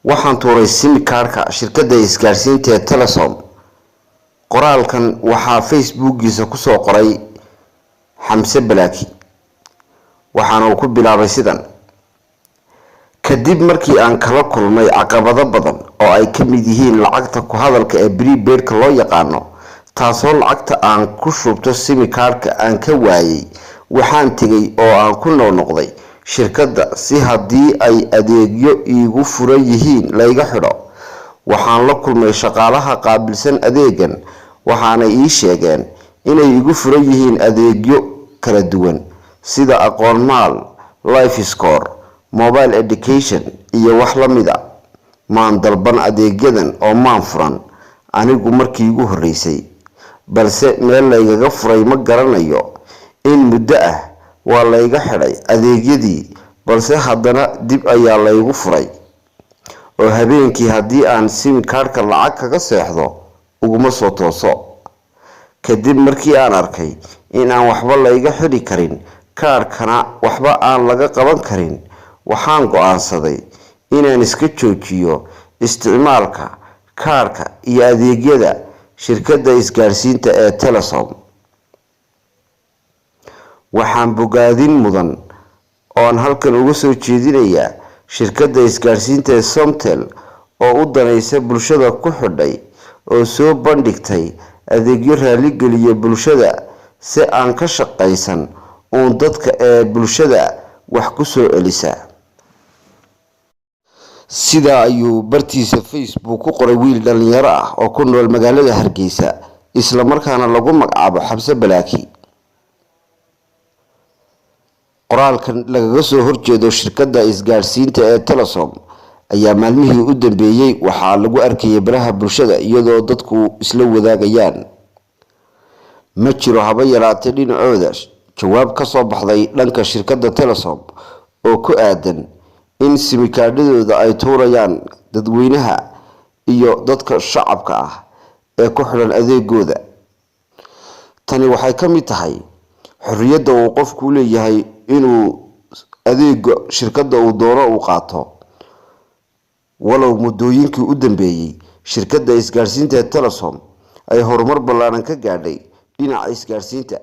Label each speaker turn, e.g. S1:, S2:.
S1: Waxaan tuuray simikaarka shirkadda isgaarsiinta ee Telesom. Qoraalkan waxaa Facebookiisa kusoo qoray Xamse Balaaki, waxaana uu ku bilaabay sidan: Kadib markii aan kala kulmay caqabado badan oo ay ka mid yihiin lacagta ku hadalka ee prepaid-ka loo yaqaano, taasoo lacagta aan ku shubto simikaarka aan ka waayay, waxaan tegay oo aan ku noqnoqday shirkadda si haddii ay adeegyo iigu furan yihiin layga xidho. Waxaan la kulmay shaqaalaha qaabilsan adeegan, waxaana ii sheegeen inay igu furan yihiin adeegyo kala duwan sida Aqoon Maal, Life Score, Mobile Education iyo wax la mid a. Maan dalban adeegyadan oo maan furan anigu markii igu horreysay, balse meel laygaga furay ma garanayo. In muddo ah waa layga xidhay adeegyadii, balse haddana dib ayaa laygu furay, oo habeenkii haddii aan simikaarka lacag kaga seexdo uguma soo tooso. Kadib markii aan arkay in aan waxba layga xidhi karin, kaarhkana waxba aan laga qaban karin, waxaan go-aansaday inaan iska joojiyo isticmaalka kaarhka iyo adeegyada shirkadda isgaarsiinta ee Telesom. Waxaan bogaadin mudan oo aan halkan uga soo jeedinayaa shirkadda isgaarsiinta ee Somtel oo u danaysa bulshada ku xidhay oo soo bandhigtay adeegyo raaligeliya bulshada, si aan ka shaqaysan uun dadka ee bulshada wax ku soo celisa. Sidaa ayuu bartiisa Facebook ku qoray wiil dhalinyaro ah oo ku nool magaalada Hargeysa, islamarkaana lagu magacaabo Xamse Balaaki. Qoraalkan lagaga soo horjeedo shirkadda isgaarsiinta ee Telesom ayaa maalmihii u dambeeyey waxaa lagu arkayay baraha bulshada, iyadoo dadku isla wadaagayaan. Ma jiro haba yaraatee dhinacooda jawaab ka soo baxday dhanka shirkadda Telesom oo ku aadan in simikaadhadooda ay tuurayaan dadweynaha iyo dadka shacabka ah ee ku xidhan adeegooda. Tani waxay ka mid tahay xorriyadda uu qofku leeyahay inuu adeega shirkadda uu doono uu qaato, walow muddooyinkii u dambeeyey shirkadda isgaarsiinta ee Telesom ay horumar ballaaran ka gaadhay dhinaca isgaarsiinta.